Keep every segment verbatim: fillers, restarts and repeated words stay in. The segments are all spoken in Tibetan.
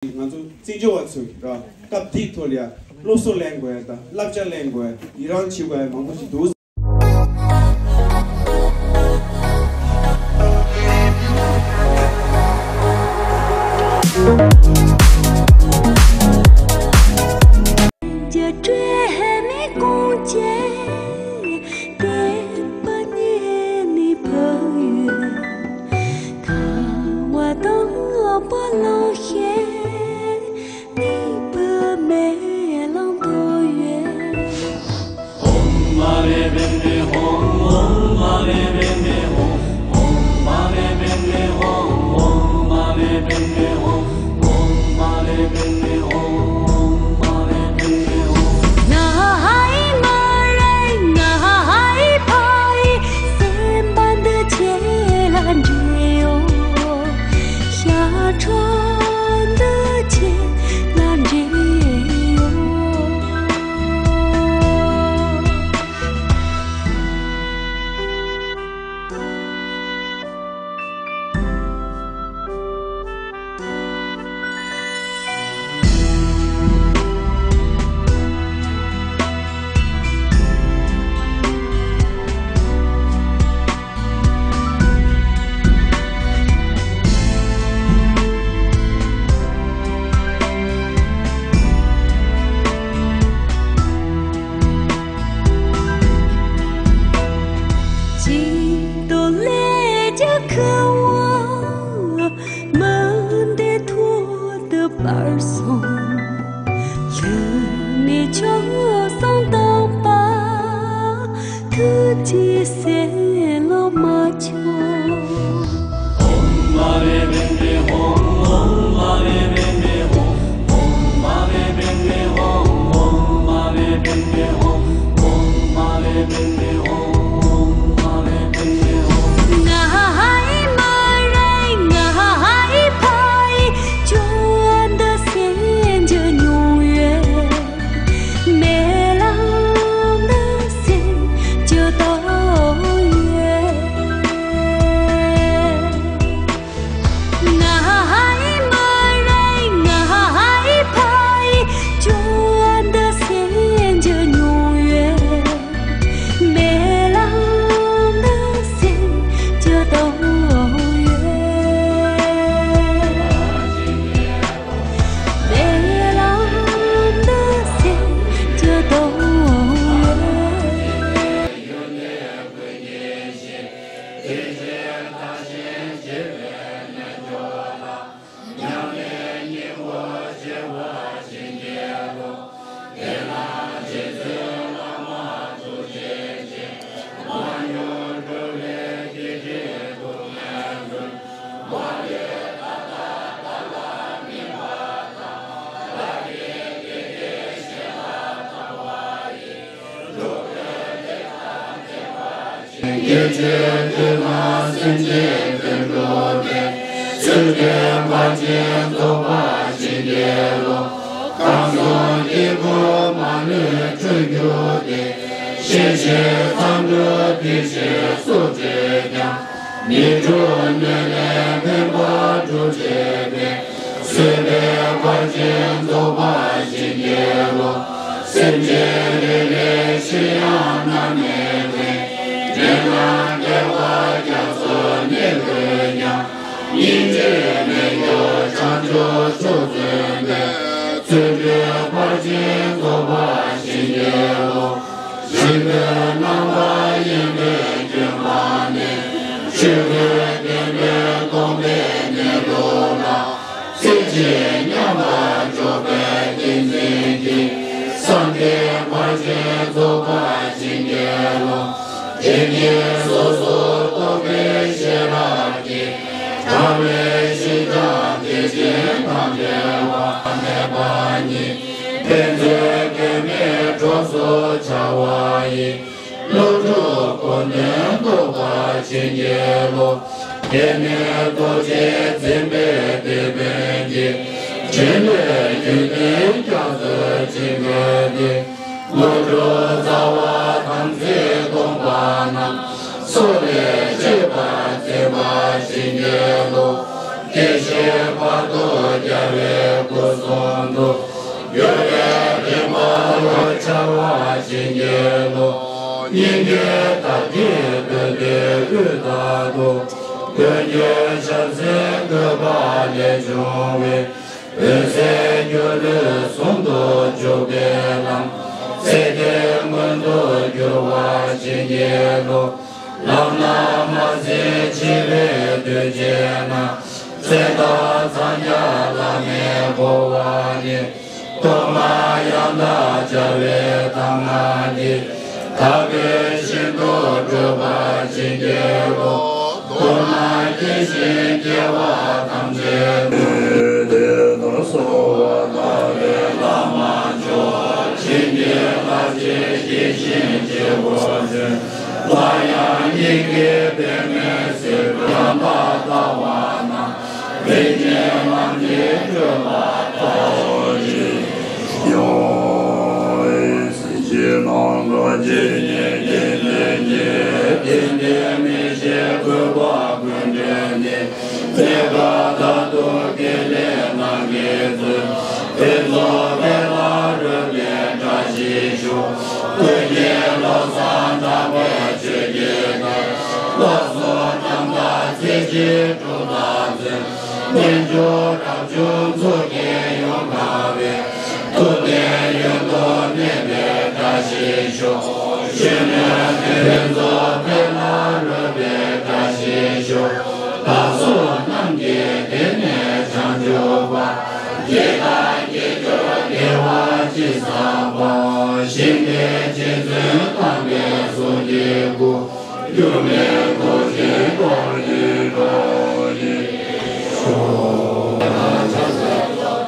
ང་ཚོ་བཙན་བྱོལ་བ་ཚོས་ར་སྐབས་དེའི་ཐོག་ལ་ཡ་སློབ་གསོ་ལེན་དགོས་ཡ་དང་བསླབ་བྱ་ལེན་དགོས་ཡ་ཡི་རང་བྱེད་དགོས་ཡ་མང་པོ་ཞིག་འདུག་སྐྱེ་མཆེད་དུས་ན་སེམས་ཅན་དོན་གྲུབ་སྟེ། ཚུལ་ཁྲིམས་ཕར་ཕྱིན་རྫོགས་པ་བཞི་འགྱེད་ལོ། ཁམས་གསུམ་སྐྱེ་དགུའི་མ་ལུས་འཁྲུད་གྱུར་ཏེ། གཤེད་བྱེད་མཚང་འདྲུད་འདེད་བྱེད་སྲོག་འདྲུད་ཀྱང་། མི་འཁྲུགས་གནོད་ལན་ཕན་པ་སྒྲུབ་བྱེད་པའི། གསོད་པའི་ཕར་ཕྱིན་རྫོགས་པ་བཞི་འགྱེད་ལོ། སེམས་ཅན་རེ་རེའི་ཤི་ཡང་ནམ་མེད་པའི། འདྲེ་སྣ་བསྐལ་པ་རྒྱ་མཚོའི་གནས་ལུས་ཀྱང་། སྙིང་རྗེ་རྣལ་འབྱོར་བྱང་ཆུབ་མཆོག་བརྩོན་པའི། རྩོད་དུས་ཕར་ཕྱིན་རྫོགས་པ་བཞི་འགྱེད་ལོ། གཞན་དོན་རྣམ་པར་གཡེང་བའི་སྐྱོན་སྤངས་ནས། ཆོས་ཀུན་བདེན་པས་སྟོང་པའི་གནས་ལུགས་ལ། རྩེ་གཅིག་མཉམ་པར་འཇོག་པའི་ཏིང་འཛིན་གྱིས། བསམ་གཏན་ཕར་ཕྱིན་རྫོགས་པ་བཞི་འགྱེད་ལོ། དེ་ཉིད་སོ་སོར་རྟོག་པའི་ཤེས་རབ་ཀྱིས། བྲལ་བའི་ཞི་འཇམ་བདེ་ཆེན་དང་བྲལ་བ་མེད་པ་ཉིད། ཕན་ཚུན་སྐྱོན་མེད་གྲོགས་སུ་འཆར་བ་ཡི། བློ་གྲོས་གོ་དོན་རྟོགས་པ་བཞི་འགྱེད་ལོ། དེ་ནས་རྡོ་རྗེ་འཛིན་པའི་དེད་དཔོན་གྱིས། འཕྲིན་ལས་རྒྱུད་སྡེ་རྒྱ་མཚོའི་འཇིགས་སྐུལ་ཏེ། དངོས་གྲུབ་རྩ་བ་དམ་ཚིག་སྟོང་པ་རྣམས། སྲོག་ལས་གཅེས་པར་འཛིན་པ་བཞི་འགྱེད་ལོ། སྐྱེ་ཤི་བར་དུ་རྒྱལ་བའི་སྐུ་གསུང་ཐུགས། འགྱུར་བའི་རིམ་པ་ལ་འཆར་བ་བྱིན་གྱིས་རློབས། སྙིང་གའི་དར་གྱིས་བསྟོད་དེ་དབུས་མཐའ་སྟོང་། མདུན་གྱི་ཞབས་སེན་བཀོད་པ་ལས་བྱུང་བའི། འོད་ཟེར་སྒྱུ་ལུས་ཟུང་དུ་འཇུག་པའི་ལམ། ཚེ་འདིའི་མགོན་དུ་གྱུར་པ་བྱིན་གྱིས་རློབས། ལམ་སྣ་མ་ཟིན་འཆི་བའི་དུས་ཀྱི་ནང་། ཚེ་དང་འཚང་རྒྱ་བླ་མེད་འཁོར་བ་ནས། ཐོག་མར་ཡང་དག་བྱ་བའི་གདམས་ངག་འདི། དག་པའི་ཞིང་དུ་བགྲོད་པར་བྱིན་གྱིས་རློབས། མདོར་ན་སྐྱེ་ཞིང་སྐྱེ་བ་ཐམས་ཅད་དུ། དེ་ལྟར་གསོལ་བ་བཏབ་པས་བླ་མ་མཆོག། བྱིན་གྱིས་བརླབ་ཕྱིར་སྐྱེ་ཞིང་སྐྱེ་བར་མཛོད། སླར་ཡང་སྙིང་གའི་པདྨོའི་ཟེའུ་འབྲུ་ཡང་དག་བལྟ་བ་ན། རིན་ཆེན་ལམ་འདི་བགྲོད་པར་ཐོགས་ཤིག། ཡང་སེམས་ཅན་རྣམས་ཀྱི་སྐྱེ་གནས་ཀྱི་ལས་ཀྱི་རྟེན་འབྲེལ་མི་ཤེས་གུས་པ་ཀུན་བསྒྲུབས་ནས། གནས་སྐབས་མཐར་ཐུག་དགེ་ལེགས་རྣམས་ཀྱིས་མཛོད། ཕུན་ཚོགས་འཕེལ་ལ་རོལ་པའི་བཀྲ་ཤིས་ཤོག། ཀུན་གྱི་བློ་བཟང་གྲགས་པའི་ཆོས་ཀྱི་སྡེ། བསླབ་གསུམ་རྣམ་དག་ཚེ་གཅིག་སྒྲུབ་ལ་བརྩོན། རྣལ་འབྱོར་རབ་བྱུང་ཚོགས་ཀྱིས་ཡོངས་དགའ་བའི། ཐུབ་བསྟན་ཡུན་དུ་གནས་པའི་བཀྲ་ཤིས་ཤོག། གཞོན་ནུའི་ཕུན་ཚོགས་འཕེལ་ལ་རོལ་པའི་བཀྲ་ཤིས་ཤོག། བདག་སོགས་རྣམས་ཀྱི་སྡེ་ནས་བྱང་ཆུབ་བར། སྐྱེ་དང་སྐྱེ་འགྱུར་དགེ་བ་ཅི་བསགས་པ། ཞིང་དེར་རྗེ་བཙུན་དམ་པའི་གཟུགས་ཀྱི་སྐུ། འགྱུར་མེད་ཐུགས་རྗེའི་ཐུགས་རྗེའི་ཐུགས་རྗེའི་ཤོག།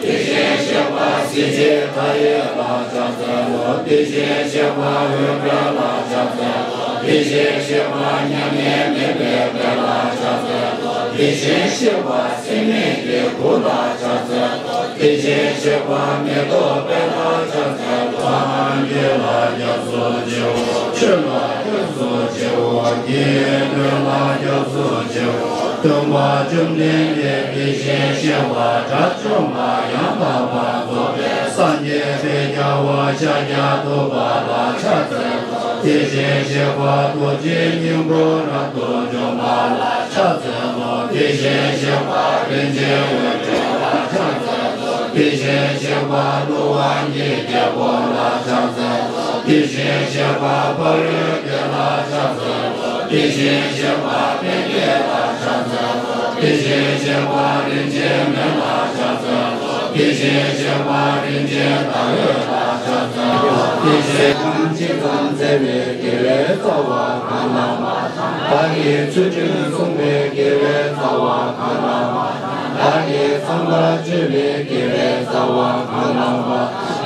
དེ་བཞིན་གཤེགས་པ་གཟི་བརྗིད་མཐའ་ཡས་ལ་ཕྱག་འཚལ་ལོ། དེ་བཞིན་གཤེགས་པ་འོད་དཔལ་ལ་ཕྱག་འཚལ་ལོ། དེ་བཞིན་གཤེགས་པ་མྱ་ངན་མེད་པའི་དཔལ་ལ་ཕྱག་འཚལ་ལོ། དེ་བཞིན་གཤེགས་པ་སྲེད་མེད་ཀྱི་སྐུ་ལ་ཕྱག་འཚལ་ལོ། དེ་བཞིན་གཤེགས་པ་མེ་ཏོག་དཔལ་ལ་ཕྱག་འཚལ་ལོ། སངས་རྒྱས་ལ་སྐྱབས་སུ་མཆིའོ། ཆོས་ལ་སྐྱབས་སུ་མཆིའོ། དགེ་འདུན་ལ་སྐྱབས་སུ་མཆིའོ། སྟོན་པ་བཅོམ་ལྡན་འདས་དེ་བཞིན་གཤེགས་པ་དགྲ་བཅོམ་པ་ཡང་དག་པར་རྫོགས་པའི་སངས་རྒྱས་དཔལ་རྒྱལ་བ་ཤཱཀྱ་ཐུབ་པ་ལ་ཕྱག་འཚལ་ལོ། དེ་བཞིན་གཤེགས་པ་རྡོ་རྗེ་སྙིང་པོ་རབ་ཏུ་འཇོམས་པ་ལ་ཕྱག་འཚལ་ལོ། དེ་བཞིན་གཤེགས་པ་རིན་ཆེན་འོད་འཕྲོ་ལ་ཕྱག་འཚལ་ལོ། དེ་བཞིན་གཤེགས་པ་ཀླུ་དབང་གི་རྒྱལ་པོ་ལ་ཕྱག་འཚལ་ལོ། དེ་བཞིན་གཤེགས་པ་ཕ་རོལ་ཏེ་ལ་ཕྱག་འཚལ་ལོ། དེ་བཞིན་གཤེགས་པ་ཕན་བདེ་ལ་ཕྱག་འཚལ་ལོ། དེ་བཞིན་གཤེགས་པ་རིན་ཆེན་མེ་ལ་ཕྱག་འཚལ་ལོ། དེ་བཞིན་གཤེགས་པ་རིན་ཆེན་ཟླ་འོད་ལ་ཕྱག་འཚལ་ལོ། དེ་བཞིན་ཐམས་ཅད་ཙམ་མཛད་པའི་དགེ་བའི་རྩ་བ་གང་ལགས་པ། བདག་གིས་ཚུལ་ཁྲིམས་བསྲུངས་པའི་དགེ་བའི་རྩ་བ་གང་ལགས་པ། བདག་གིས་ཚངས་པར་སྤྱོད་པའི་དགེ་བའི་རྩ་བ་གང་ལགས་པ།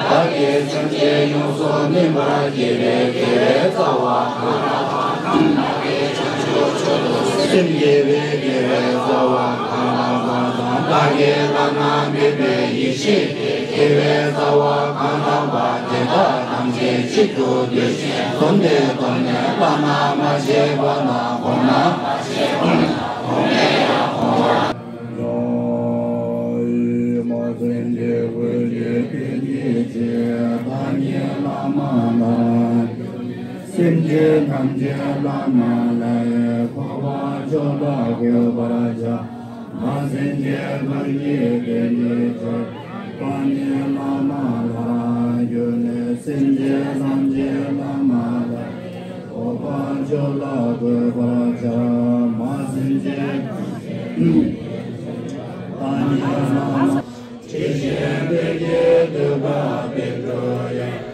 བདག་གིས་སེམས་ཅན་ཡོངས་སུ་སྨིན་པར་བགྱི་བའི་དགེ་བའི་རྩ་བ་གང་ལགས་པ། སེམས་བསྐྱེད་པའི་དགེ་བའི་རྩ་བ་གང་ལགས་པ་དང་། བདག་གིས་བླ་ན་མེད་པའི་ཡེ་ཤེས་ཀྱི་དགེ་བའི་རྩ་བ་གང་ལགས་པ། དེ་དག་ཐམས་ཅད་གཅིག་ཏུ་བསྡུས་ཤིང་བསྡོམས་ཏེ་བསྡོམས་ནས་བླ་ན་མ་མཆིས་པ་དང་། གོང་ན་མ་མཆིས་པ་དང་། གོང་ནས་ཡང་གོང་བར། ཡི་མ་སེམས་ཅན་ཀུན་གྱི་དོན་གྱི་ཕྱིར། བདག་ཉིད་བླ་མ་ལ་སེམས་ཅན་ཐམས་ཅད་བླ་མ་ལ་གོ་འཕང་མཆོག་ལ་འགོད་པར་བྱ། མ་སེམས་ཅན་ཀུན་གྱི་དོན་གྱི་ཕྱིར། བདག་ཉིད་བླ་མ་ལ་གྱུར་ནས། སེམས་ཅན་ཐམས་ཅད་བླ་མ་ལ་གོ་འཕང་མཆོག་ལ་འགོད་པར་བྱ། མ་སེམས་ཅན་བདག་ཉིད་བླ་མ། དེ་བཞིན་དཔལ་གྱི་ཐུགས་ཀར་པཎ་གྲུབ་དབྱངས།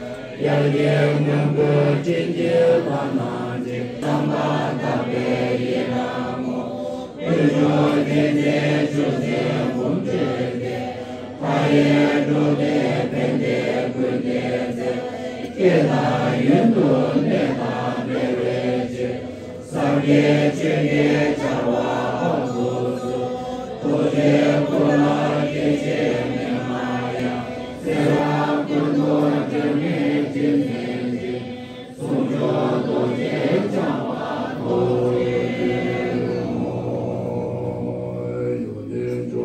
དབྱར་སྐྱེས་སྔོན་པོའི་སྤྲིན་གྱིས་ལྷ་རྣམས་འཁྲིགས། བསམ་པ་ཐག་པས་ཡི་རང་ངོ་། དཀོན་མཆོག་རྒྱལ་མཚན་མཆོག་སྲེད་འབུམ་འཁྲིགས་ཏེ། མཐའ་ཡས་འགྲོ་བདེ་ཕན་བདེ་ཀུན་བདེའི་ཚལ། སྐྱེ་དང་ཡུན་དུ་གནས་དང་འབྲེལ་བའི་ཕྱིར། ཟབ་རྒྱས་ཆོས་ཀྱི་བྱ་བ་འཕགས་སུ་གསོལ། རྡོ་རྗེའི་སྐུ་ལ་སྐྱེ་འཆི་མི་མངའ་ཡང་། ཚེ་རབས་ཀུན་ཏུ་སྒྲོན་མེའི་སྤྲིན་ཟིན་ཅིང་། ཟུང་འཇུག་རྡོ་རྗེ་འཆང་བ་ཐོབ་པའི་ཕྱིར། ཡོན་ཏན་མཆོག་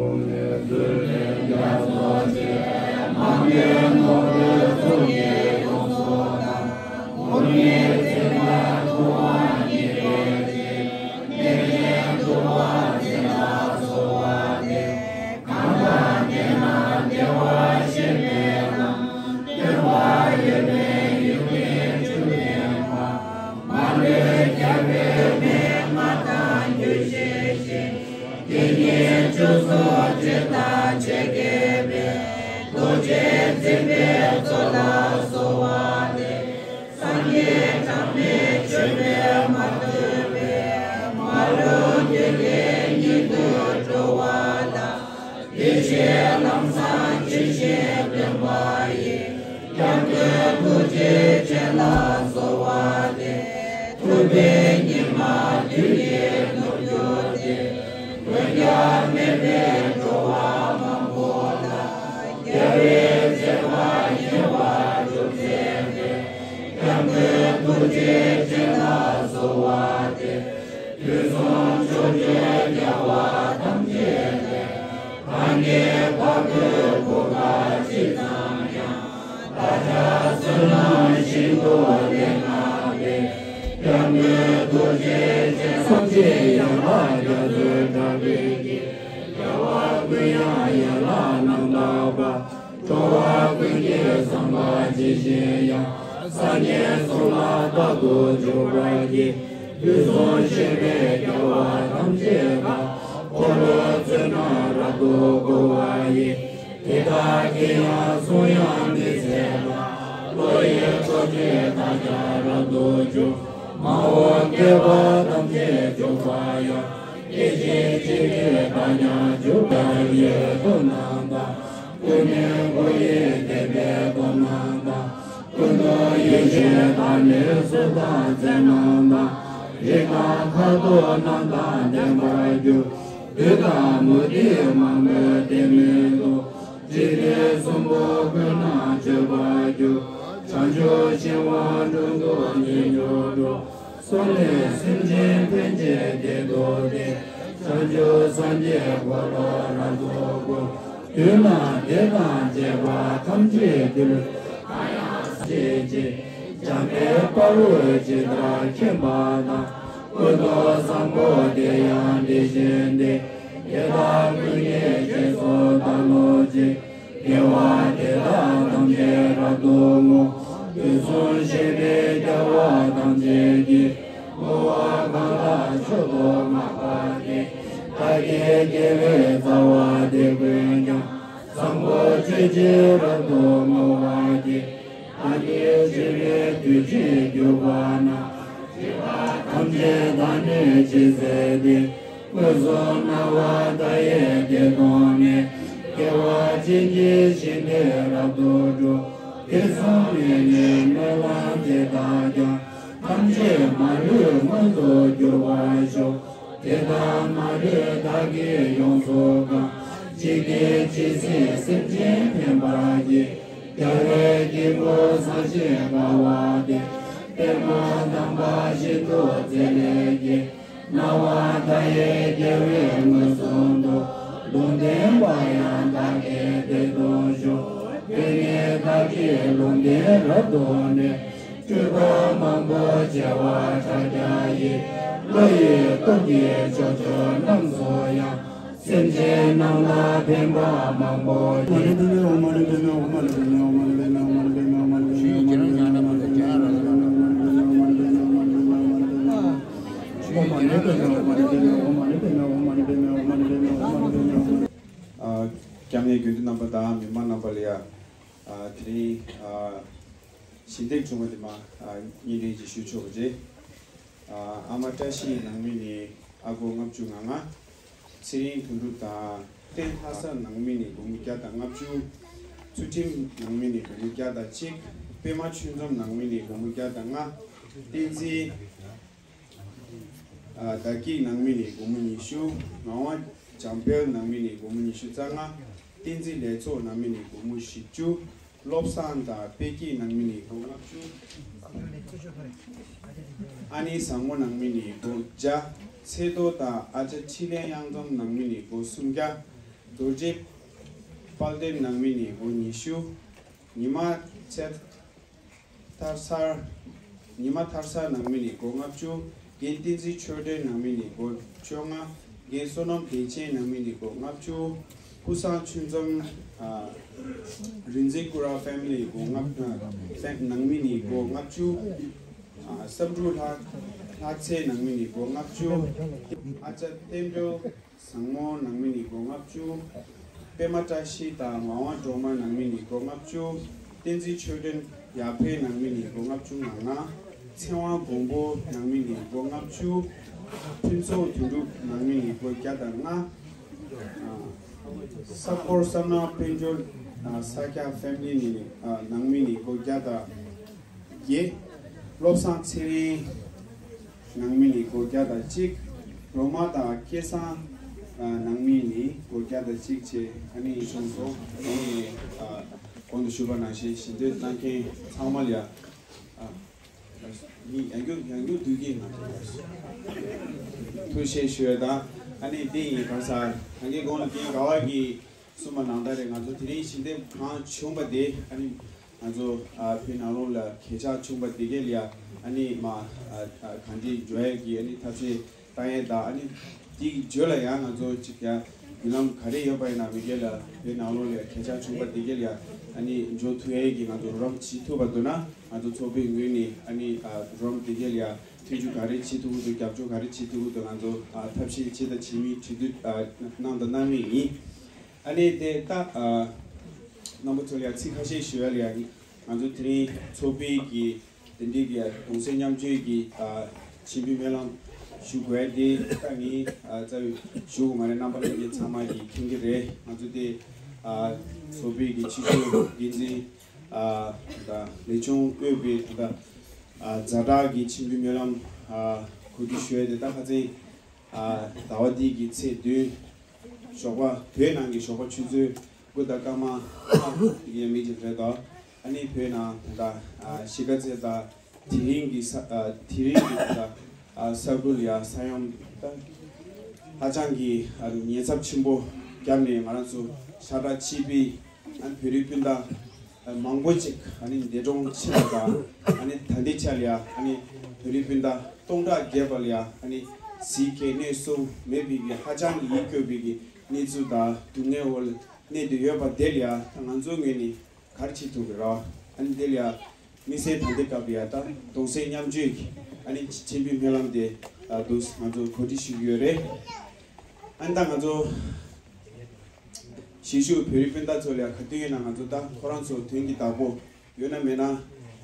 དེ་ཉིད་བཅུ་གསུམ་སྤྱི་དང་ཆེ་གེ་བའི་རྡོ་རྗེ་འཛིན་པའི་གཙོ་ལ་གསོལ་བ་འདེབས། སངས་རྒྱས་གྲངས་མེད་བྱོན་པས་མ་ཐུལ་བའི་མ་ལུས་རྒྱུད་ལས་ཉིད་དུ་འགྲོ་བ་ལ། བདེ་གཤེགས་ལམ་བཟང་ཇི་བཞིན་སྟོན་པ་ཡི། སྐྱབས་མགོན་ཐུགས་རྗེ་ཅན་ལ་གསོལ་བ་འདེབས། ཐུབ་པའི་ཉི་མ་དུས་ཀྱི་ནུབ་རྒྱུ་སྟེ། མགོན་སྐྱབས་མེད་པའི་འགྲོ་བ་མང་པོ་ལ། རྒྱལ་བའི་བྱེད་པ་ཉེ་བར་སྒྲུབ་མཛད་པའི། སྐྱབས་མགོན་ཐུགས་རྗེ་ཅན་ལ་གསོལ་བ་འདེབས། དུས་གསུམ་ཕྱོགས་བཅུའི་རྒྱལ་བ་ཐམས་ཅད་ལས། གང་གི་བཀའ་བསྒོས་གོ་བ་ཇི་ཙམ་ཡང་། བདག་ཅག་བསོད་ནམས་ཤིན་ཏུ་ལེགས་བསྔགས་པའི། སྐྱབས་མགོན་ཐུགས་རྗེ་ཅན། སངས་རྒྱས་ཡན་ལག་རྒྱ་མཚོའི་སྒྲ་སྐད་ཀྱིས། རྒྱལ་བ་ཀུན་དབྱངས་ཡན་ལག་རྣམ་དག་པ། འགྲོ་བ་ཀུན་གྱི་བསམ་པ་ཇི་བཞིན་དབྱངས། སངས་རྒྱས་གསུང་ལ་རྟག་ཏུ་འཇུག་པར་བགྱི། དུས་གསུམ་གཤེགས་པའི་རྒྱལ་བ་ཐམས་ཅད་ལ། འཁོར་ལོའི་ཚུལ་རྣམས་རབ་ཏུ་བསྐོར་བ་ཡི། དེ་དག་གི་ཡང་གསུང་དབྱངས་མི་ཟད་པ། བློ་ཡི་སྟོབས་ཀྱིས་བདག་ཀྱང་རབ་ཏུ་འཇུག་མ་འོངས་བསྐལ་པ་ཐམས་ཅད་འཇུག་པ་ཡང་། སྐད་ཅིག་གཅིག་གིས་བདག་ཀྱང་འཇུག་པར་ཡོད། ཀླུ་རྣམས་དང་། ཀུན་ནས་འཁོར་བའི་བདེ་བའི་སྟོབས་རྣམས་དང་། ཀུན་ཏུ་ཡིད་ཆེས་དང་ནི་གཟུགས་དང་རྩལ་རྣམས་དང་། རིགས་དང་ཁ་དོག་རྣམས་དང་ལྡན་པར་གྱུར། བདུད་དང་མུ་སྟེགས་མང་པོས་དེ་མི་ཐུབ། འཇིག་རྟེན་གསུམ་པོ་ཀུན་ན་སྤྱོད་པར་འགྱུར། བྱང་ཆུབ་ཤིང་དབང་དྲུང་དུ་ནི་འགྲོ་འགྲོ། སོང་ནས་སེམས་ཅན་ཕན་བྱེད་བདེ་ཐོབ་སྟེ། བྱང་ཆུབ་སངས་རྒྱས་འཁོར་ལོ་རབ་ཏུ་བསྐོར། བདུད་དང་སྡེ་དང་བཅས་པ་ཐམས་ཅད་འདུལ། གང་ཡང་སངས་རྒྱས་ཀྱིས། འཇམ་དཔལ་དཔའ་བོས་ཇི་ལྟར་མཁྱེན་པ་དང་། ཀུན་ཏུ་བཟང་པོ་དེ་ཡང་དེ་བཞིན་ཏེ། དེ་དག་ཀུན་གྱི་རྗེས་སུ་བདག་སློབ་ཅིང་། དགེ་བ་དེ་དག་ཐམས་ཅད་རབ་ཏུ་བསྔོ། དུས་གསུམ་གཤེགས་པའི་རྒྱལ་བ་ཐམས་ཅད་ཀྱིས། བསྔོ་བ་གང་ལ་མཆོག་ཏུ་བསྔགས་པ་དེས། བདག་གི་དགེ་བའི་རྩ་བ་དེ་ཀུན་ཀྱང་། བཟང་པོ་སྤྱོད་ཅིང་རབ་ཏུ་བསྔོ་བར་བགྱི། བདག་གིས་སྤྱོད་པའི་དུས་གཅིག་གྱུར་པ་ན། སྒྲིབ་པ་ཐམས་ཅད་དག་ནི་ཕྱིར་ཟད་དེ། མངོན་སུམ་སྣང་བ་མཐའ་ཡས་དེ་མཐོང་ནས། སྐྱེ་བ་ཅན་གྱི་ཞིང་དེ་རབ་ཏུ་སྒྲོལ། དེ་མཐོང་ནས་ནི་སྨོན་ལམ་དེ་དག་ཀྱང་། ཐམས་ཅད་མ་ལུས་མངོན་དུ་འགྱུར་བར་ཤོག་དེ་ལྟར་མ་ལུས་བདག་གིས་ཡོངས་སུ་བཀང་། ཇི་སྐད་ཇི་སྲིད་སེམས་ཅན་ཕན་པར་བགྱི། རྒྱལ་བའི་དཀྱིལ་འཁོར་བཟང་ཞིང་དགའ་བ་དེར། པདྨོ་དམ་པ་ཤིན་ཏུ་མཛེས་ལས་སྐྱེས། སྣང་བ་མཐའ་ཡས་རྒྱལ་བས་མངོན་སུམ་དུ། ལུང་བསྟན་པ་ཡང་བདག་གིས་དེ་མཐོང་ཤོག་དེ་ནས་བདག་གིས་ལུང་བསྟན་རབ་ཏུ་ནོད། སྤྲུལ་པ་མང་པོ་བྱེ་བ་ཕྲག་བརྒྱ་ཡིས། བློ་ཡི་སྟོབས་ཀྱིས་ཕྱོགས་བཅུ་རྣམས་སུ་ཡང་། སེམས་ཅན་རྣམས་ལ་ཕན་པ་མང་པོ་བགྱིས། ཨ། སྐྱབས་གནས་དགེ་འདུན་རྣམ་པ་དང་མི་མང་རྣམ་པ་ལ་ཡ། ཨ། དེ་རིང་། ཨ། ཞལ་འདེབས་བྱུང་བ་དེ་མ། ཨ། སྙིང་རྗེ་ཆེ་ཞུ་ཆོག་པ་རེད། ཨ། ཨ་མ་བཀྲ་ཤིས་ནང་མི་ནས་ཨ་སྒོར་ལྔ་བཅུ་ང་ལྔ། ཚེ་རིང་དོན་གྲུབ་དང་བསྟན་ལྷ་ས་ནང་མི་ནས་སྒོར་མོ་བརྒྱ་དང་ལྔ་བཅུ། ཚུལ་ཁྲིམས་ནང་མི་ནས་སྒོར་མོ་བརྒྱ་དང་གཅིག་པད་མ་ཆོས་འཛོམས་ནང་མི་ནས་སྒོར་མོ་བརྒྱ་དང་ལྔ། བསྟན་འཛིན། ཨ། ཟླ་སྐྱིད་ནང་མི་ནས་སྒོར་མོ་ཉི་ཤུ། ངག་དབང་འཇམ་དཔལ་ནང་མི་ནས་སྒོར་མོ་ཉི་ཤུ་རྩ་ལྔ། བསྟན་འཛིན་ལེགས་ཚོགས་ནང་མི་ནས་སྒོར་མོ་བཞི་བཅུ། བློ་བཟང་དང་དཔལ་སྐྱིད་ནང་མི་ནས་སྒོར་མོ་ལྔ་བཅུ། ཨ་ནེ་བཟང་མོ་ནང་མི་ནས་སྒོར་བརྒྱ། ཚེ་རྡོ་དང་ཨ་ཅག་འཕྲིན་ལས་གཡང་འཛོམས་ནང་མི་ནས་སྒོར་སུམ་བརྒྱ། རྡོ་རྗེ་དཔལ་ལྡན་ནང་མི་ནས་སྒོར་ཉི་ཤུ། ཉི་མ་ཚེ་ཐར་སར། ཉི་མ་ཐར་སར་ནང་མི་ནས་སྒོར་ལྔ་བཅུ། རྒན་བསྟན་འཛིན་ཆོས་སྒྲོན་ནང་མི་ནས་སྒོར་བཅོ་ལྔ། རྒན་བསོད་ནམས་བདེ་ཆེན་ནང་མི་ནས་སྒོར་ལྔ་བཅུ། ཀུན་བཟང་ཆོས་འཛོམས། ཨ། རིག་འཛིན་ཀུ་ར་ཕེ་མི་ལི་སྒོར་ལྔ་བཅུ། ཨ། ནང་མི་ནས་སྒོར་ལྔ་བཅུ། ཨ། བསམ་འགྲུབ་ལྷ། ལྷ་རྩེ་ནང་མི་ནས་སྒོར་ལྔ་བཅུ། ཨ་ཅག་བསྟན་འགྲོ། བཟང་མོ་ནང་མི་ནས་སྒོར་ལྔ་བཅུ། པད་མ་བཀྲ་ཤིས་དང་ངག་དབང་སྒྲོལ་མ་ནང་མི་ནས་སྒོར་ལྔ་བཅུ། བསྟན་འཛིན་ཆོས་སྒྲོན་ཡར་འཕེལ་ནང་མི་ནས་སྒོར་ལྔ་བཅུ་ང་ལྔ། ཚེ་དབང་མགོན་པོ་ནང་མི་ནས་སྒོར་ལྔ་བཅུ། ཕུན་ཚོགས་དོན་གྲུབ་ནང་མི་ནས་སྒོར་བརྒྱ་དང་ལྔ། ས་འཁོར་བསམ་ནག་དཔལ་འབྱོར། ས་སྐྱ་ཕེ་མི་ལི་ནས། ནང་མི་ནས་སྒོར་བརྒྱ་དང་བརྒྱད། བློ་བཟང་ཚེ་རིང་ནང་མི་ནས་སྒོར་བརྒྱ་དང་གཅིག། རོ་མ་དང་སྐལ་བཟང་ནང་མི་ནས་སྒོར་བརྒྱ་དང་གཅིག་བཅས་ཨ་ནི་བྱུང་སོང་། གོང་ནས་གོང་དུ་ཞུས་པ་ནང་བཞིན་ཞལ་འདེབས་གནང་མཁན་ཚང་མ་ལ་ཡ། ཨ། མི་ཡང་རྒྱུ་ཡང་རྒྱུ་དུས་ཀྱི་ང་ཚོ་ཐུགས་རྗེ་ཆེ་ཞུ་ཡ་དང་། ཨ་ནི་འདི་ཡིན་གང་ཟག་གང་གི་གོང་ལ་རྒན་ག་བ་གི་གསུངས་པ་ནང་ལྟར་རེད། ང་ཚོ་དེ་རིང་ཞལ་འདེབས་གང་བྱུང་པ་དེ་ཨ་ནི་ང་ཚོ་ཨ་བོད་ནང་ལོགས་ལ་གས་ཆག་བྱུང་པ་དེ་གས་ལ་ཡ་ཨ་ནི་མ་ཨ་ཨ་གང་དེ་འཇོག་ཡ་གི་ཨ་ནི་ཐབས་ཤེས་བཏང་ཡས་དང་། ཨ་ནི་དེའི་རྗེས་ལ་ཡང་ང་ཚོ་གཅིག་ཀྱང་མདུན་ལམ་ག་རེ་ཡོད་པ་ཡིན་ན་མི་སྒེར་ལ་བོད་ནང་ལོགས་ལ་གས་ཆག་བྱུང་པ་དེ་གས་ལ་ཡང་ཨ་ནི་འཇོག་ཐུབ་ཡས་ཀྱི་ང་ཚོ་རོགས་རམ་བྱེད་ཐུབ་པ་འདུག་ན། ང་ཚོ་ཚོགས་པའི་ངོས་ནས་ཨ་ནི་ཨ་རོགས་རམ་དེ་གས་ལ་ཡང་མཐུན་འགྱུར་ག་རེ་བྱེད་ཐུབ་ཀྱི་འདུག་རྒྱབ་སྐྱོར་ག་རེ་བྱེད་ཐུབ་ཀྱི་འདུག་ང་ཚོ་ཨ་ཐབས་ཤེས་བྱེད་དང་བྱེད་མིན་གྲོས་བསྡུར་ཨ་གནང་དང་གནང་མུས་ཡིན། ཨ་ནི་དེ་ལྟ་ཨ་རྣམ་པ་ཚོ་ལ་ཡང་ཚིག་ཁ་ཤས་ཞུ་ཡ་ལ་ཡང་ང་ཚོ་དེ་རིང་ཚོགས་པའི་གི་དེ་འདྲའི་གི་གདུང་སེམས་མཉམ་སྐྱེད་ཀྱི་ཨ་ཆིབས་བསྒྱུར་སྨོན་ལམ་ཞུ་དགོས་ཡ་དེ་ད་ངས་ཨ་རྩ་བའི་ཞུ་དགོས་མ་རེད། རྣམ་པ་ལྷན་རྒྱས་ཚང་མ་གིས་མཁྱེན་གྱི་རེད། ང་ཚོ་དེ་ཨ་ཚོགས་པའི་གི་སྤྱི་ཁྱབ་འགན་འཛིན་ཨ་ད་ལས་ཆུང་དབུས་པའི་ད་ཨ་ཛ་དྲག་གི་ཆིབས་བསྒྱུར་སྨོན་ལམ་ཨ་གོ་སྒྲིག་ཞུ་ཡ་དེ་ད་ཁ་སང་ཨ་ཟླ་བ་འདི་གི་ཚེས་བདུན་ཞོགས་པ། བོད་ནང་གི་ཞོགས་པ་ཆུ་ཚོད་དགུ་དང་སྐར་མ་ལྔ་ཡས་མས་ཅིག་རེད་དོ། ཨ་ནི་བོད་ནང་ད་ལྟ་ཨ་གཞིས་ཀ་རྩེ་དང་དེ་རིང་གི་ས་ཨ་དེ་རིང་གི་ད་ལྟ་ཨ་ས་ཁུལ་ཡ་ས་ཡོམ་ད་ཧ་ཅང་གི་ཨ་ཉེན་ཚབས་ཆེན་པོ་བརྒྱབ་ནས་ང་རང་ཚོ་ཤ་ཁྲག་གཅིག་པའི་ཨ་བོད་རིགས་སྤུན་ཟླ་ཨ་མང་པོ་ཅིག་ཨ་ནི་འདས་གྲོངས་ཕྱིན་པ་དང་། ཨ་ནི་ད་ལྟའི་ཆ་ལ་ཡ་ཨ་ནི་བོད་རིགས་སྤུན་ཟླ་སྟོང་ཕྲག་བརྒལ་བ་ལ་ཡ་ཨ་ནི་གཟིགས་སྐྱེལ་གནས་སྲུང་མེད་པའི་གི་ཧ་ཅང་གི་ཡིད་སྐྱོ་བའི་གི་གནས་ཚུལ་དང་སྡུག་བསྔལ་འོག་ལ་གནས་བསྡད་ཡོད་པ་དེ་ལ་ཡ་ད་ང་ཚོའི་ངོས་ནས་ག་རེ་བྱེད་ཐུབ་ཀྱི་རེད། ཨ་ནི་དེ་ལ་ཡ་དམིགས་བསལ་ད་ལྟའི་སྐབས་ལ་ཡ་ད་གདུང་སེམས་མཉམ་སྐྱེད་ཀྱི་ཨ་ནི་ཆིབས་བསྒྱུར་སྨོན་ལམ་དེ་ཨ་འདུག་ང་ཚོ་གོ་སྒྲིག་ཞུ་གི་ཡོད་རེད། ཨ་ནི་ད་ང་ཚོ་གཞིས་བཞུགས་བོད་རིགས་སྤུན་ཟླ་ཚོ་ལ་ཡ་ག་དུས་ཡིན་ན་ང་ཚོ་ད་ཁོ་རང་ཚོ་དོན་གྱི་བདག་པོ་ཡོད་ན་མེད་ན་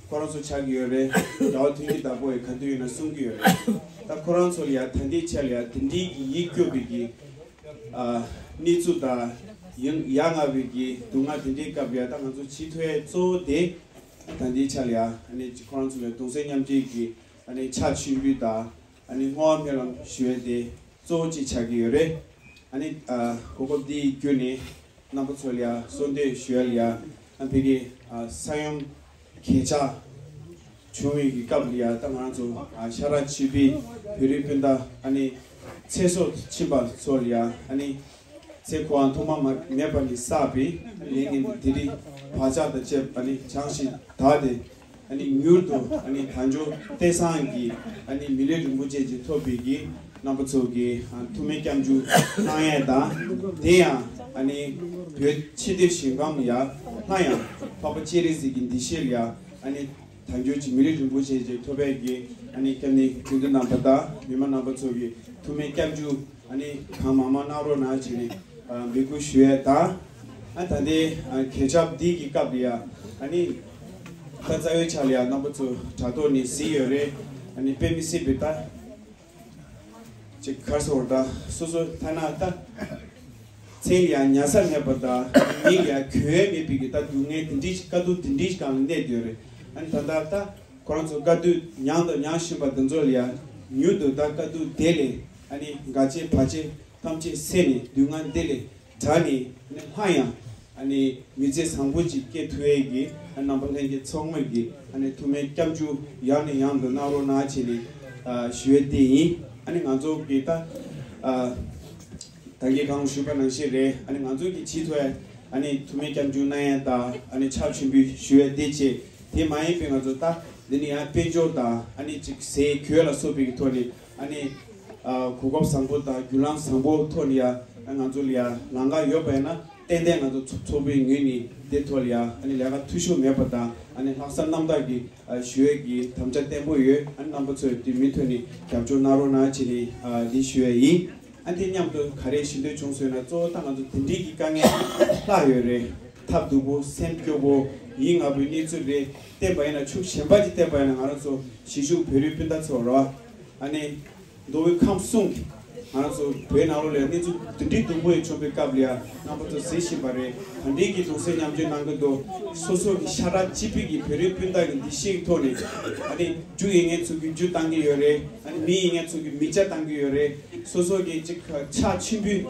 ཁོ་རང་ཚོ་ཆགས་ཀྱི་ཡོད་རེད། རྒྱལ་བ་དོན་གྱི་བདག་པོ་ཡི་ག་དུས་ཡིན་ན་གསུང་གི་ཡོད་རེད། ད་ཁོ་རང་ཚོ་ལ་ཡ་ད་ལྟའི་ཆ་ལ་ཡ་དེ་འདྲའི་གི་ཡིད་སྐྱོ་བའི་གི་ཨ་གནས་ཚུལ་དང་ཡང་ཡ་ང་བའི་གི་སྡུག་བསྔལ་དེ་འདྲའི་སྐབས་ལ་ཡ་ད་ང་ཚོ་བྱེད་ཐུབ་ཡ་གཙོ་བོ་དེ་ད་ལྟའི་ཆ་ལ་ཡ་ཨ་ནི་ཁོ་རང་ཚོ་ལ་གདུང་སེམས་མཉམ་སྐྱེད་ཀྱི་ཨ་ནི་ཕྱག་མཆོད་འབུལ་དང་ཨ་ནི་བསྔོ་བ་སྨོན་ལམ་ཞུ་ཡ་དེ་གཙོ་བོ་གཅིག་ཆགས་ཀྱི་ཡོད་རེད། ཨ་ནི་ཨ་གོ་སྐབས་འདི་བརྒྱུད་ནས་རྣམ་པ་ཚོ་ལ་ཡ་གསོལ་འདེབས་ཞུ་ཡ་ལ་ཡ་ཨ་ཕ་གི་ཨ་ས་ཡོམ་གས་ཆག་བྱུང་བའི་གི་སྐབས་ལ་ཡ་ད་ང་རང་ཚོ་ཨ་ཤ་ཁྲག་གཅིག་པའི་བོད་རིགས་སྤུན་ཟླ་ཨ་ནི་ཚེ་སྲོག་ཕྱིན་པ་ཚོ་ལ་ཡ་ཨ་ནི་ཚེ་འཁོར་བ་ཐོག་མ་མ་མེད་པ་ནས་བསགས་པའི་ལས་ངན་དེ་རིགས་བག་ཆགས་དང་བཅས་པ་ནི་བྱང་ཞིང་དག་སྟེ། ཨ་ནི་མྱུར་དུ་ཨ་ནི་དལ་འབྱོར་སྟེང་སང་གི་ཨ་ནི་མི་ལུས་རིན་པོ་ཆེ་ཅིག་ཐོབ་པའི་གི་རྣམ་པ་ཚོ་གི་ཨ་ཐུགས་སྨོན་སྐྱབས་འཇུག་གནང་ཡས་དང་། དེ་ཡང་ཨ་ནི་བོད་ཕྱི་དེབ་ཞིང་ཁམས་ཡ་སླར་ཡང་འཕགས་པ་སྤྱན་རས་གཟིགས་ཀྱི་གདུལ་ཞིང་ལ་ཡ་ཨ་ནི་དལ་འབྱོར་གྱི་མི་ལུས་རིན་པོ་ཆེ་ཅིག་ཐོབ་པའི་གི་ཨ་ནི་སྐྱབས་གནས་དགེ་འདུན་རྣམ་པ་དང་མི་མང་རྣམ་པ་ཚོ་གི་ཐུགས་སྨོན་སྐྱབས་འཇུག་ཨ་ནི་གང་མང་མང་གནང་རོགས་གནང་བྱས་ནས་ཨ་འབོད་སྐུལ་ཞུ་ཡས་དང་། ཨ་ད་ལྟའི་ཨ་གས་ཆག་འདི་གི་སྐབས་ལ་ཡ་ཨ་ནི་ད་རྩ་བའི་ཆ་ལ་ཡ་རྣམ་པ་ཚོ་དྲ་ཐོག་ནས་གཟིགས་ཡོད་རེད། ཨ་ནི་དཔེ་མི་སྲིད་པའི་ད་ཅིག་གར་སོང་ད་སོ་སོ་ཐ་ན་ད་མཚན་ལ་ཡ་ཉལ་ས་མེད་པ་དང་མིག་ལ་ཡ་གྱོན་ཡས་མེད་པའི་གི་ད་སྡུག་བསྔལ་དེ་འདྲའི་དཀའ་སྡུག་དེ་འདྲའི་སྒང་ལ་གནས་བསྡད་ཡོད་རེད། ཨ་ནི་ད་ལྟ་ད། ཁོ་རང་ཚོ་དཀའ་སྡུག་མྱངས་དང་མྱང་བཞིན་པ་འདི་ཚོ་ལ་ཡང་མྱུར་དུ་ད་དཀའ་སྡུག་དེ་ལས་ཨ་ནི་འགལ་རྐྱེན་བར་ཆད་ཐམས་ཅད་སེལ་ནས་སྡུག་བསྔལ་འདི་ལས་བྲལ་ནས་ཨ་ནི་སླར་ཡང་ཨ་ནི་མི་ཚེ་བཟང་པོ་ཅིག་སྐྱེལ་ཐུབ་ཡས་ཀྱི་ཨ་རྣམ་པ་ལྷན་རྒྱས་ཚང་མ་གི་ཨ་ནི་ཐུགས་སྨོན་སྐྱབས་འཇུག་ཡང་ནས་ཡང་དུ་གནང་རོགས་གནང་བྱས་ནས་ཨ་ཞུ་ཡས་དེ་ཡིན། ཨ་ནི་ང་ཚོ་གི་ད་ཨ་ད་གིན་གང་ཞུས་པ་ནང་བཞིན་རེད། ཨ་ནི་ང་ཚོ་གི་བྱེད་ཐུབ་ཡས་ ཨ་ནི་ཐུགས་སྨོན་སྐྱབས་འཇུག་གནང་ཡས་དང་ཨ་ནི་ཕྱག་མཆོད་འབུལ་ཞུ་ཡས་དེ་བྱས། དེ་མ་ཡིན་པའི་ང་ཚོ་ད་འདི་ནི་ཡང་དཔལ་འབྱོར་དང་ཨ་ནི་ཅིག་ཟས་གོས་ལ་སོགས་པའི་གི་ཐོག་ནས་ཨ་ནི་ཨ་གོ་སྐབས་བཟང་པོ་དང་བརྒྱུད་ལམ་བཟང་པོ་ཐོག་ནས་ཡང་ང་ཚོ་ལ་ཡང་ལམ་ཁ་ཡོད་པ་ཡིན་ན་ཏན་ཏན་ང་ཚོ་ཚོགས་ཚོགས་པའི་ངོས་ནས་དེ་ཐོག་ལ་ཡང་ཨ་ནི་ལས་ཀ་འཐུས་ཤོར་མེད་པ་དང་ཨ་ནི་ལྷག་བསམ་རྣམ་དག་གིས་ཨ་ཞུ་ཡས་ཀྱི་དམ་བཅའ་བརྟན་པོ་ཡོད། ཨ་ནི་རྣམ་པ་ཚོས་དེ་མུ་མཐུད་ནས་རྒྱབ་སྐྱོར་གནང་རོགས་གནང་བྱས་ནས་ཨ་འདི་ཞུ་ཡས་ཡིན། ཨ་དེ་མཉམ་དུ་ག་རེ་ཞུ་འདོད་བྱུང་ཟེར་ན་གཙོ་བོ་ད་ང་ཚོ་དེ་འདྲའི་གི་དཀའ་ངལ་ལྷག་ཡོད་རེད། ཐབས་སྡུག་པོ་སེམས་སྐྱོ་པོ་ཡིད་ང་པོའི་གནས་ཚུལ་རེད། བསྟན་པ་ཡིན་ན་ཕྱོགས་གཞན་པ་ཅིག་བསྟན་པ་ཡིན་ན་ང་རང་ཚོ་གཞིས་བཞུགས་བོད་རིགས་སྤུན་ཟླ་ཚོ་རེད་བ། ཨ་ནི་མདོ་དབུས་ཁམས་གསུམ་གྱི་ང་རང་ཚོ་བོད་ནང་ལོགས་ལ་གནས་ཚུལ་འདི་འདྲའི་སྡུག་པོ་ཡང་བྱུང་བའི་སྐབས་ལ་ཡང་རྣམ་པ་ཚོ་གཟིགས་བཞིན་པ་རེད། ག་འདྲའི་གི་གདུང་སེམས་མཉམ་སྐྱེད་གནང་གི་འདུག་སོ་སོ་གི་ཤ་ཁྲག་གཅིག་པའི་གི་བོད་རིགས་སྤུན་ཟླ་གི་འདུ་ཤེས་ཀྱི་ཐོག་ནས་ཨ་ནི་རྒྱུ་ཡིན་མཁན་ཚོ་གི་རྒྱུ་བཏང་གི་ཡོད་རེད། ཨ་ནི་མི་ཡིན་མཁན་ཚོ་གི་མི་ཆ་བཏང་གི་ཡོད་རེད། སོ་སོ་གི་ཅིག་ཕྱག་མཆོད་འབུལ་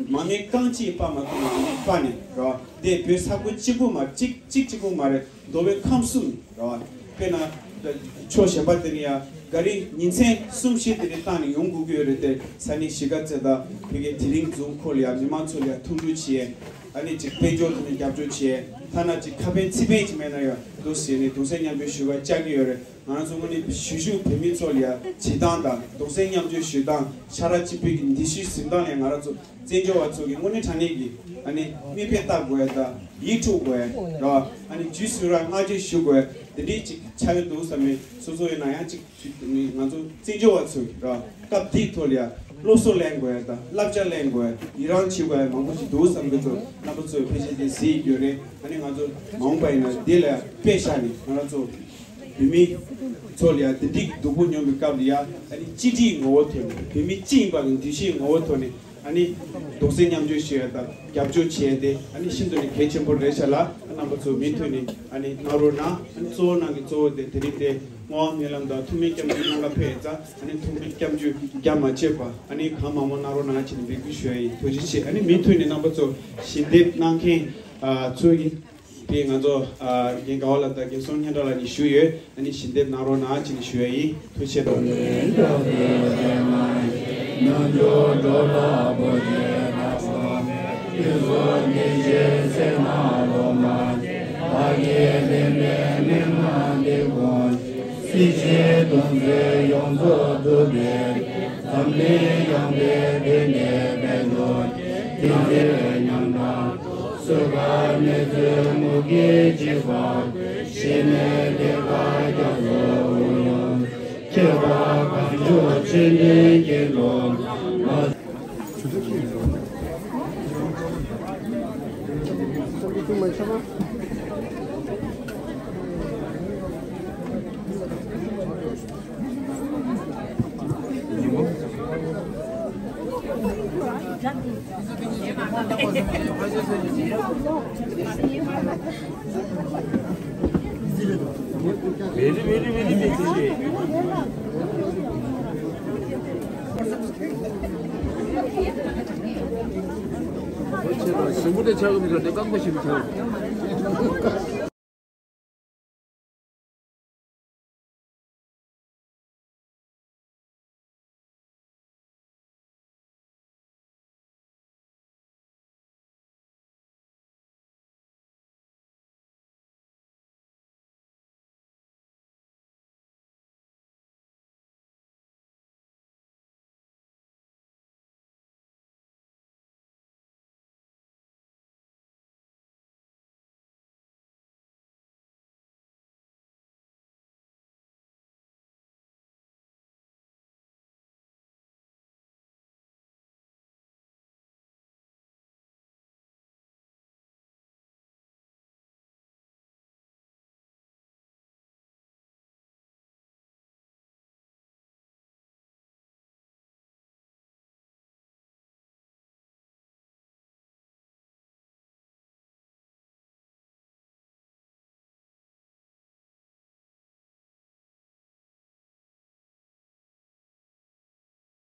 མ་ཎི་རྐང་གཅིག་སྤར་མ་ཐུབ་ན་ཨ་ནི་སྤར་ནས་རེད་བ། དེ་བོད་ས་ཁུལ་གཅིག་པུ་མ་གཅིག་གཅིག་གཅིག་པུ་མ་རེད། མདོ་དབུས་ཁམས་གསུམ་རེད་བ། དཔེར་ན་ཕྱོགས་གཞན་པ་དེ་ནས་ཡང་ག་རེ་ཉིན་མཚན་གསུམ་བཞི་དེ་ནས་བཏང་ནས་ཡོང་དགོས་ཀྱི་ཡོད་རེད་དེ། ས་གནས་གཞིས་ཀ་རྩེ་དང་བོད་ཀྱི་དེ་རིང་འཛོམས་ཁོ་ལ་ཡང་མི་མང་ཚོ་ལ་ཡང་ཐུགས་རྒྱུས་བྱས། ཨ་ནི་ཅིག་དཔལ་འབྱོར་དེ་ནས་རྒྱབ་སྐྱོར་བྱས། ཐ་ན་ཅིག་ཁ་ཕན་ཚིག་ཕན་ཅིག་མེད་ན་ཡང་འདུག་ཟེར་ནས་གདུང་སེམས་མཉམ་སྐྱེད་ཞུ་བ་བཅར་གྱི་ཡོད་རེད། ང་རང་ཚོ་དངོས་གནས་གཞིས་བཞུགས་བོད་མི་ཚོ་ལ་ཡང་བྱེད་སྟངས་དང་གདུང་སེམས་མཉམ་སྐྱེད་ཞུ་སྟངས་ཤ་ཁྲག་གཅིག་པའི་གི་འདུ་ཤེས་འཛིན་སྟངས་ལ་ཡང་ང་རང་ཚོ་བཙན་བྱོལ་བ་ཚོ་གི་དངོས་གནས་དྲང་གནས་ཀྱི་ཨ་ནི་མིག་དཔེ་ལྟ་དགོས་ཡ་དང་ཡིད་འཕྲོག་དགོས་ཡ་ར། ཨ་ནི་རྗེས་སུ་ར་བསྔགས་བརྗོད་ཞུ་དགོས་ཡ་དེ་འདྲའི་ཅིག་ཆགས་ཀྱི་འདུག་བསམ་ནས། སོ་སོ་ཡིན་ན་ཡང་ཅིག་ང་ཚོ་བཙན་བྱོལ་བ་ཚོ་ར་སྐབས་དེའི་ཐོག་ལ་ཡ་སློབ་གསོ་ལེན་དགོས་ཡ་དང་བསླབ་བྱ་ལེན་དགོས་ཡ་ཡི་རང་བྱེད་དགོས་ཡ་མང་པོ་ཞིག་འདུག་བསམ་གྱི་འདུག་རྣམ་པ་ཚོས་ཕལ་ཆེར་དེ་གཟིགས་ཡོད་རེད། ཨ་ནི་ང་ཚོ་མ་འོངས་པ་ཡིན་ན་དེ་ལ་དཔེ་བཞག་ནས་ང་རང་ཚོ་བོད་མི་ཚོ་ལ་ཡ་དེ་འདྲའི་སྡུག་པོ་མྱོང་བའི་སྐབས་ལ་ཡ་ཨ་ནི་གཅིག་སྒྲིལ་ངོ་བོ་ཐོག་ནས་བོད་མི་གཅིག་ཡིན་པ་གི་འདུ་ཤེས་ངོ་བོ་ཐོག་ནས་ཨ་ནི་གདུང་སེམས་མཉམ་སྐྱེད་ཞུ་ཡ་དང་རྒྱབ་སྐྱོར་བྱས་ཏེ་ཨ་ནི་ཤིན་ཏུ་ནས་གལ་ཆེན་པོ་རེད་ཤག་ལ། རྣམ་པ་ཚོ་མུ་མཐུད་ནས་ཨ་ནི་གནང་རོགས་གནང་། ཨ་ནི་གཙོ་བོ་ནང་གི་གཙོ་བོ་དེ་དེ་རིང་དེ་བསྔོ་བ་སྨོན་ལམ་དང་ཐུགས་སྨོན་སྐྱབས་འཇུག་གནང་ག་ཕེབས་ཙང་ཨ་ནི་ཐུགས་སྨོན་སྐྱབས་འཇུག་རྒྱ་མ་ཆད་པ་ཨ་ནི་གང་མང་མང་གནང་རོགས་གནང་བྱས་ནས་འབོད་སྐུལ་ཞུ་ཡ་ཡིན། ཐུགས་རྗེ་ཆེ། ཨ་ནི་མུ་མཐུད་ནས་རྣམ་པ་ཚོ་ཞལ་འདེབས་གནང་མཁན་ཚོ་ཡིན། དེ་ང་ཚོ་ཨ་རྒན་དགའ་བ་ལགས་དང་རྒན་བསོད་སྙན་གྲགས་ལགས་གཉིས་བཞུགས་ཡོད། ཨ་ནི་ཞལ་འདེབས་གནང་རོགས་གནང་བྱས་ནས་ཞུ་ཡ་ཡིན། ཐུགས་རྗེ་ཆེ། གསོལ་བ་ནི་ཚེ་མུ་གེ་འཇིགས་པ་ཤེས་ནས་དེ་ཀ་ཀྱང་གསོལ་ཡོང་། ཁྱེད་པ་གང་བྱུང་ཕྱི་ནས་ཀྱི་ལོ། ཞིམ་པོ་དེ་ཆགས་གི་མི་འདུག་དེ་རྐང་པ་ཞིམ་པོ་ཆགས།